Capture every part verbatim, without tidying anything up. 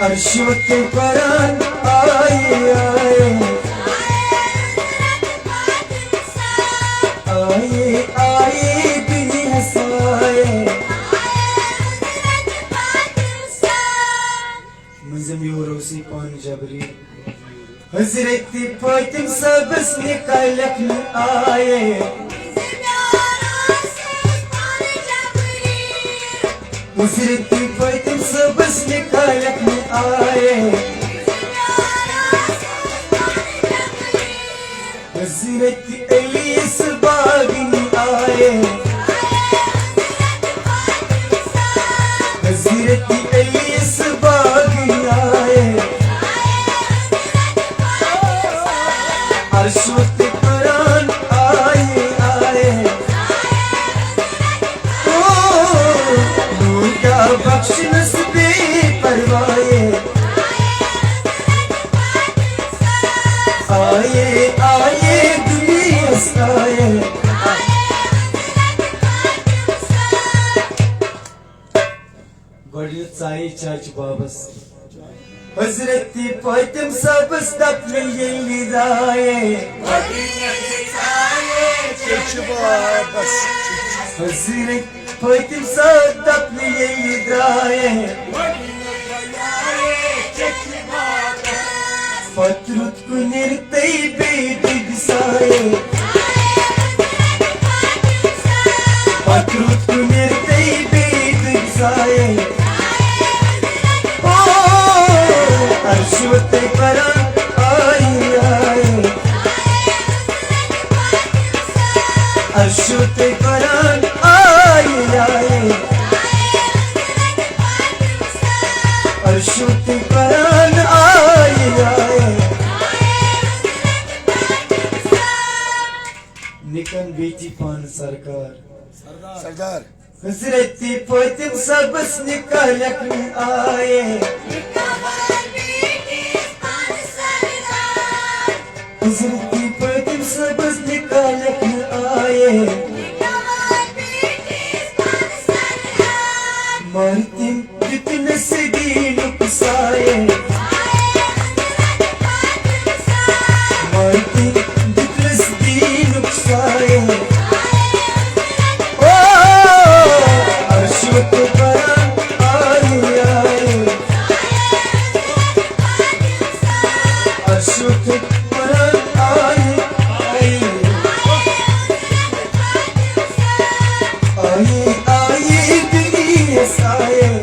عرشو تہِ قرآن آیے، آیے۔ آیے، آیے دُنیاہس آیے۔ مٔنٛزِم یور اوسُے پانہٕ جبریٖل۔ حضرت فاطم صٲبس نکاح لیکھنہٕ آیے۔ حضرت فاطم صٲبس نکاح لیکھنہٕ آیے۔ حضرت علی یس باغنی آیے۔ حضرت علی یس باغنی آیے۔ عرشو تہِ قرآن آیے، آیے۔ او، نور کیا بخشنس بے پروایے۔ آیے، آیے دُنیاہس آیے۔ گۄڈٕنیُک ژایہِ چاچہِ بابس۔ حضرت فاطم صٲبس دپنہٕ ییٚلہِ درٛایے۔ حضرت فاطم صٲب دپنہٕ ییٚلہِ درٛایے۔ پتہٕ روٚت کُنٮ۪ر تہٕ بیٚیہِ دٔبۍ سایے۔ پتہٕ روٚت کُنٮ۪ر تہٕ بیٚیہِ دٔبۍ سایے۔ او، عرشو تہِ قرآن آیے، آیے۔ عرشو تہِ قرآن آیے، آیے۔ عرشو تہِ قرآن آیے، آیے۔ نکن بیٹی پان سرکار۔ سردار۔ حضرت فاطم صٲبس نکاح لیکھنہٕ آیے۔ حضرت فاطم صٲبس نکاح لیکھنہٕ آیے۔ مارتن دیُتنس دینُک سایے۔ مارتن دیُتنس دینُک سایے۔ او، عرشو تہِ قرآن آیے، آیے۔ عرشو تہِ قرآن آیے، آیے۔ آیے، آیے دُنیاہس آیے۔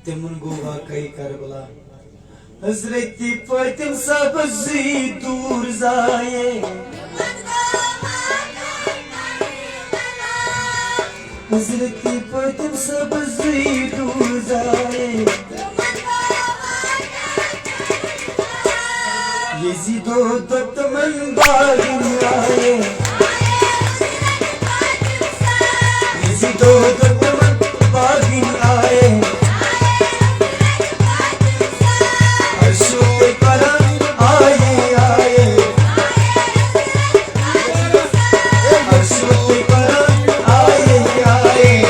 تِمن گوٚو واقعی کربلا۔ حضرت فاطم صٲبس زٕے دوٗر زایے۔ حضرت فاطم صٲبس زٕے دوٗر زایے۔ یزیدو دوٚپ تِمن باغن آیے۔ یزیدو دوٚپ تِمن باغن آیے۔ عرشو تہِ قرآن آیے، آیے۔ عرشو تہِ قرآن آیے، آیے۔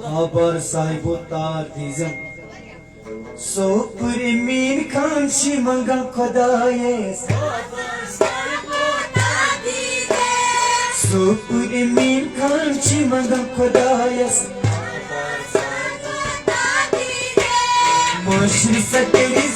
آبار صاحبو تار دیزم۔ سوپور امین خان چھ منگان خدایس۔ سوپور امین خان چھ منگان خدایس۔ معاشر سکری